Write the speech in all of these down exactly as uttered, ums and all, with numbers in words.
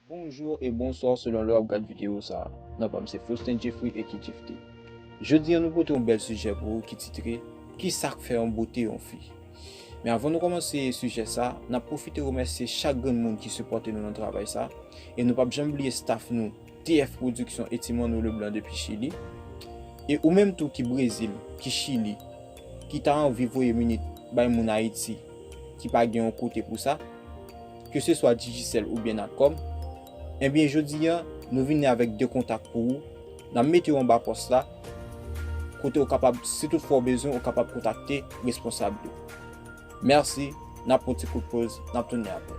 Bonjou e bonswa selon lè w ap gad videyo sa a. Non pa m se Faustin Jeffrey aka Jeff T. Jodi a nou pote yon bèl sijè pou ou ki titre, Kisa k fè yon bote yon fi? Men avan nou kòmanse sijè sa, n ap pwofite remèsye chak grenn moun ki sipòte nou nan travay sa, e nou p ap janm bliye staff nou, T F Production e Ti Manno Leblanc depi Chili, e ou menm tou ki Brezil, ki Chili, ki ta anvi voye minit bay moun Ayiti ki pa gen yon kote pou sa, keseswa Digicel oubyen Natcom, ebyen jodi a, nou vini avèk de kontak pou ou. N ap mete yo anba pòs la, kote ou kapab, si toutfwa w bezwen, ou kapab kontakte responsab yo. Mèsi, n ap pran ti kout poz, n ap tounen apre.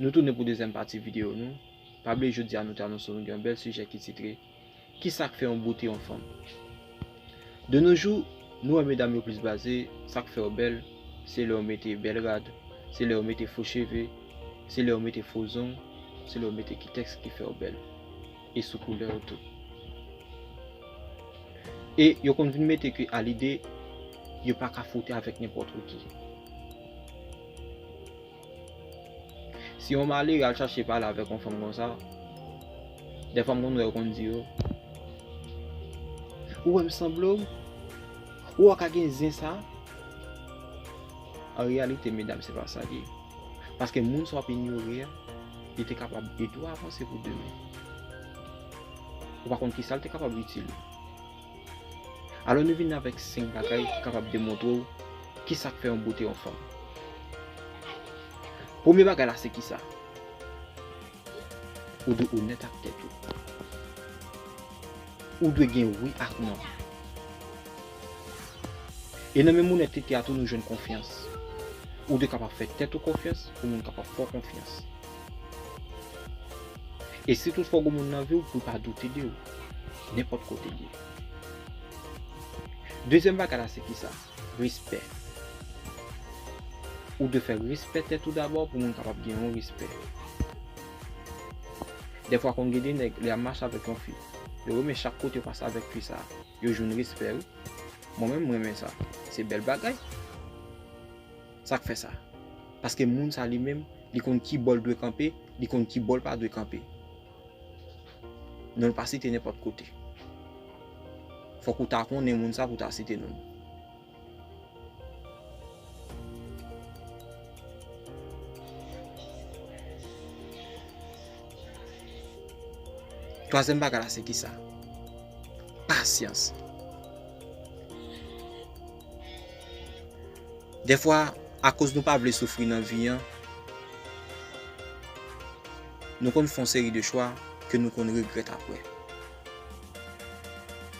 Nou tounen pou dezyèm pati videyo nou. Pa bliye jodi a nou te anonse nou gen yon bèl sijè ki titre, Kisa k fè yon bote yon fanm? De nos jours, nou wè medam yo plis baze, sa k fè yo bèl, se lè yo mete bèl rad, se lè yo mete fo cheve, se lè yo mete fo zong, se lè yo mete kitèks ki fè yo bèl. E sou koulè yo tou. E yo konn vin mete ke a lide, yo pa ka fwote avèk nenpòt ou ki. Si yon malere al chache pale avèk yon fanm konsa, dèfwa m konn wè yo konn di yo, ou wè m sanble w? Ou wè w ka gen zen sa? An reyalite, medam, se pa sa l ye. Paske moun sa w ap inyore a, li te kapab ede w avanse pou demen. Ou pa konn kisa l te kapab itil ou. Alò nou vin avèk senk bagay ki kapab demontre w kisa k fè yon bote yon fanm. Premye bagay la se kisa? Ou dwe onèt ak tèt ou. Ou dwe gen wi ak non. E nan menm onètete a tou nou jwenn konfyans. Ou dwe kapab fè tèt ou konfyans pou moun kapab fè w konfyans. E si toutfwa w gen moun nan vi w, pou l pa doute de ou, nenpòt kote l ye. Dezyèm bagay la se kisa? Respè. Ou dwe fè respè tèt ou dabò pou moun kapab gen yon respè. Dèfwa konn gen de nèg, lè y ap mache avèk yon fi, yo renmen chak kote yo pase avèk fi sa, yo jwenn respè wi. Mwen menm, mwen renmen sa. Se bèl bagay. Sa k fè sa? Paske moun sa li menm, li konn ki bò l dwe kanpe, li konn ki bò l pa dwe kanpe. Non l pa site nenpòt kote. Fòk ou ta konnen moun sa pou w ta site non l. Twazyèm bagay la se kisa? Pasyans. Dèfwa, akoz nou pa vle soufri nan vi an, nou konn fè yon seri de chwa ke nou konn regrèt apre.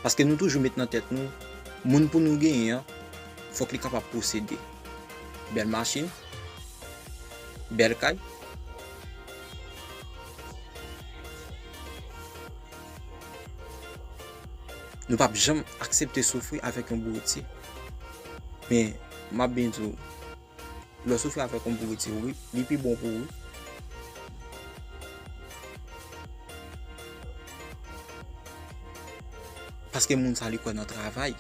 Paske nou toujou met nan tèt nou, moun pou nou genyen an, fòk li kapab posede bèl machin, bèl kay. Nou p ap janm aksepte soufri avèk yon bouretye. Men, m ap byen di w, lè w soufri avèk yon bouretye, wi, li pi bon pou ou. Paske moun sa li kwè nan travay.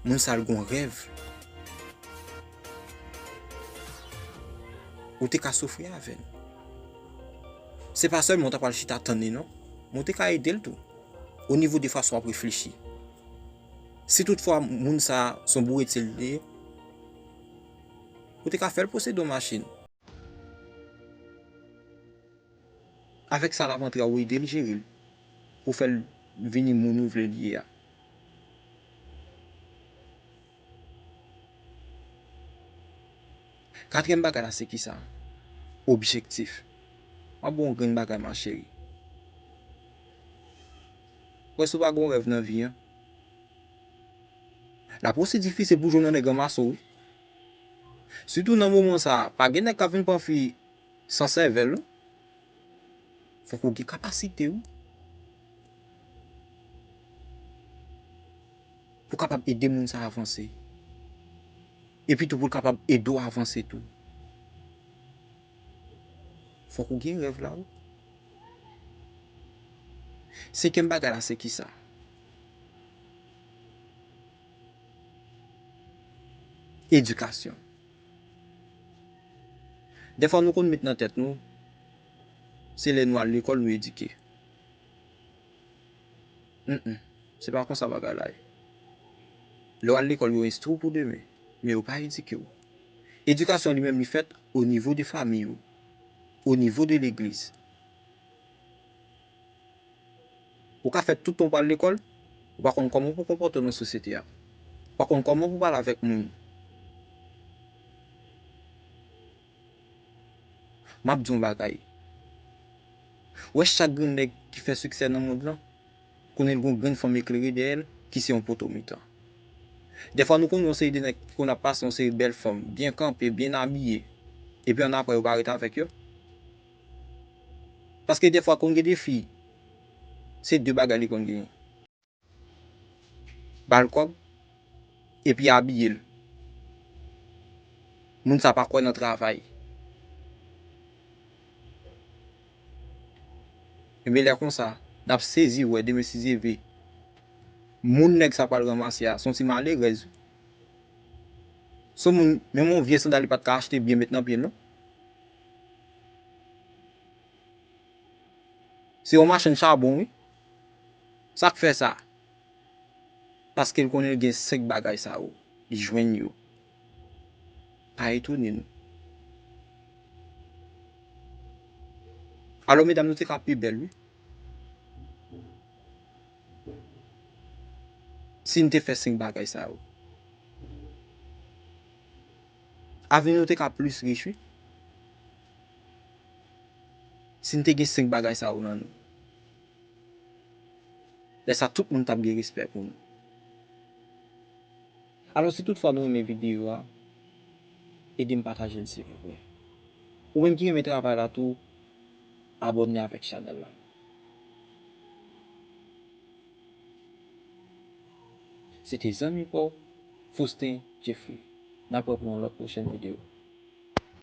Moun sa l gon rèv. Ou te ka soufri avè l. Se pa sèlman w ta pral chita tann li non, men w te ka ede l tou. O nivo de fason w ap reflechi. Si toutfwa moun sa se yon bouretye l te ye, ou te ka fè l posede yon machin. Avèk sa l ap antre a, ou ede l jere l pou fè l vini moun ou vle l ye a. Katriyèm bagay la se kisa? Objektif. M ap ba w yon grenn bagay ma chérie. Wè si w pa gen yon rèv nan vi an, l ap osi difisil pou jwenn yon nèg ranmase w wi. Sitou nan moman sa a, pa gen nèg k ap vin pran fi san sèvèl non. Fòk ou gen kapasite wi. Pou kapab ede moun sa avanse. Epi tou pou l kapab ede w avanse tou. Fòk ou gen rèv la wi. Senkyèm bagay la se kisa? Edikasyon. Dèfwa nou konn met nan tèt nou, se lè nou al lekòl nou edike. Mm, mm. Se pa konsa bagay la ye. Lè w al lekòl, yo enstwi w pou demen, men yo pa edike w. Edikasyon li menm li fèt o nivo de fanmi ou, o nivo de legliz. Ou ka fè tout tan w pral lekòl, ou pa konn kòman pou konpòte w nan sosyete a. Ou pa konn kòman pou pale avèk moun. M ap di yon bagay. Ou wè chak grenn nèg ki fè siksè nan mond lan, konnen l gon grenn fanm eklere dèyè l, ki se yon poto mitan. Dèfwa nou konn yon seri de nèg ki konn ap pase yon seri bèl fanm, byen kanpe, byen abiye, epi annapre yo pa ret avèk yo. Paske dèfwa konn gen de fi, se de bagay li konn genyen. Ba l kòb, epi abiye l. Moun sa pa kwè nan travay. Ebyen lè konsa, n ap sezi wè demen si Dye vle. Moun nèg sa pral ranmase a, se yon ti malerèz wi. Se yon moun, menm yon vye sandal li pa t ka achte byen met nan pye l non. Se yon machann chabon wi. Sa k fè sa? Paske l konnen l gen senk bagay sa yo. Li jwenn yo. Pa etone nou. Alò medam nou te ka pi bèl wi. Si n te fè senk bagay sa yo. Avni nou te ka plis rich wi. Si n te gen senk bagay sa yo nan nou. Lè sa tout moun t ap gen respè pou nou. Alò si tout fwa nou renmen videyo a, ede m pataje l silvouplè. Ou menm ki renmen travay la tou, abòne avèk chanèl la. Se te zanmi pa w, Faustin Jeffrey. N ap wè pou yon lòt pwochèn videyo.